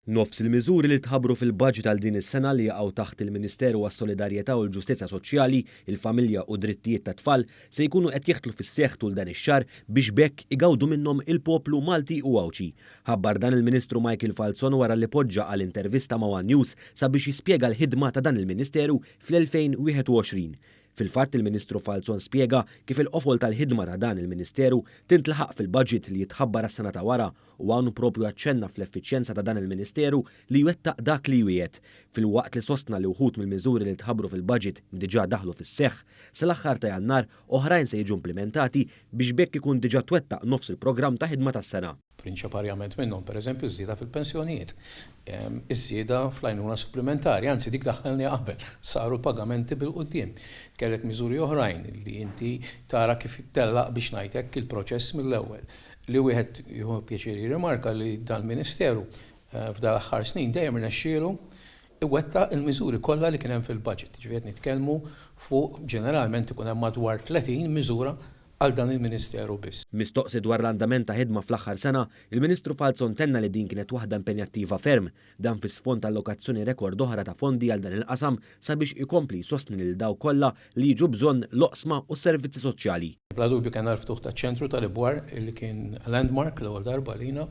Nofs il-miżuri li tħabbru fil-budget għal din is-sena li jaqgħu taħt il-Ministeru għas-Solidarjetà u l-Ġustizzja Soċjali, il-Familja u d-Drittijiet tat-Tfal se jkunu qed jidħlu fis-seħħ tul dan ix-xahar biex b'hekk igawdu minnhom il-poplu Malti u Għawdxi. Ħabbar dan il-Ministru Michael Falzon wara li poġġa għal intervista ma' one News sabiex jispjega l-ħidma ta' dan il-Ministeru fl-2021. Fil-fatt, il-Ministru Falzon spjega kif il-qofol tal-ħidma ta' dan il-Ministeru tintlaħaq fil-budget li jitħabbar għas-sena ta' wara u hawn proprju aċċenna fl-effiċjenza ta' dan il-Ministeru li jwettaq dak li jwiegħed, filwaqt li sostna li wħud mill-miżuri li tħabbru fil-budget diġà daħlu fis-seħħ sal-aħħar ta' Jannar, oħrajn se jiġu implimentati biex b'hekk ikun diġà twettaq nofs il-programm ta' ħidma tas-sena. Prinċiparjament minnhom, pereżempju, ż-żieda fil-pensjonijiet, iż-żieda fl-għajnuna supplimentari, anzi dik daħħalniha qabel, saru l-pagamenti bil-quddiem. Kellek miżuri oħrajn li inti tara kif ittellaq biex ngħid hekk il-proċess mill-ewwel. Li wieħed jieħu pjaċir jirrimarka li dal-Ministeru f'dal-aħħar snin dejjem irnexxielu iwettaq il-miżuri kollha li kien hemm fil-budget. Jiġifieri qed nitkellmu fuq ġeneralment ikun hemm madwar 30 miżura għal dan il-Ministeru biss. Mistoqsi dwar l-andament ta' ħidma fl-aħħar sena, il-Ministru Falzon tenna li din kienet waħda impenjattiva ferm. Dan fi sfond ta' allokazzjoni rekord oħra ta' fondi għal dan il-qasam sabiex ikompli jsostni lil dawk kollha li jiġu bżonn l-oqsma u s-servizzi soċjali. Bla dubju kellna l-ftuħ taċ-ċentru tal-Ibwar li kien landmark l-ewwel darba għalina.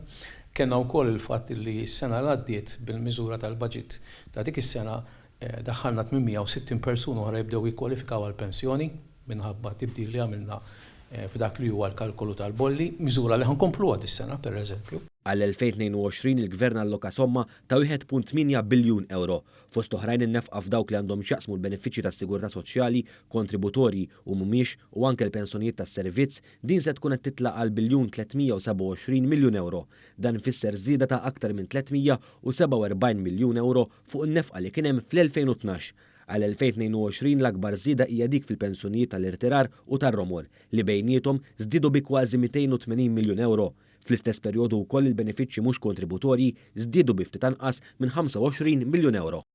Kellna wkoll il-fatt li s-sena l-għaddiet bil-miżura tal-budget ta' dik is-sena daħħalna 860 persuna oħra jibdew jikkwalifikaw għall-pensjoni minħabba tibdil li għamilna f'dak li huwa l-kalkolu tal-bolli, miżura li ħa nkompluha dis-sena pereżempju. Għall-2022 il-Gvern alloka somma ta' 1.8 biljun ewro, fost oħrajn in-nefqa f'dawk li għandhom x'jaqsmu l-benefiċċji tas-sigurtà soċjali, kontributorji u mhumiex u anke l-pensjonijiet tas-servizz, din se tkun qed titla' għal biljun 327 miljun ewro. Dan ifisser żieda ta' aktar minn 347 miljun ewro fuq in-nefqa li kien hemm fl-2012. Għall-2022 l-akbar żieda hija dik fil-pensjonijiet tal-irtirar u tar-romol, li bejniethom żdiedu bi kważi 280 miljun ewro. Fl-istess perjodu wkoll il-benefiċċji mhux kontributorji żdiedu bi ftit anqas minn 25 miljun ewro.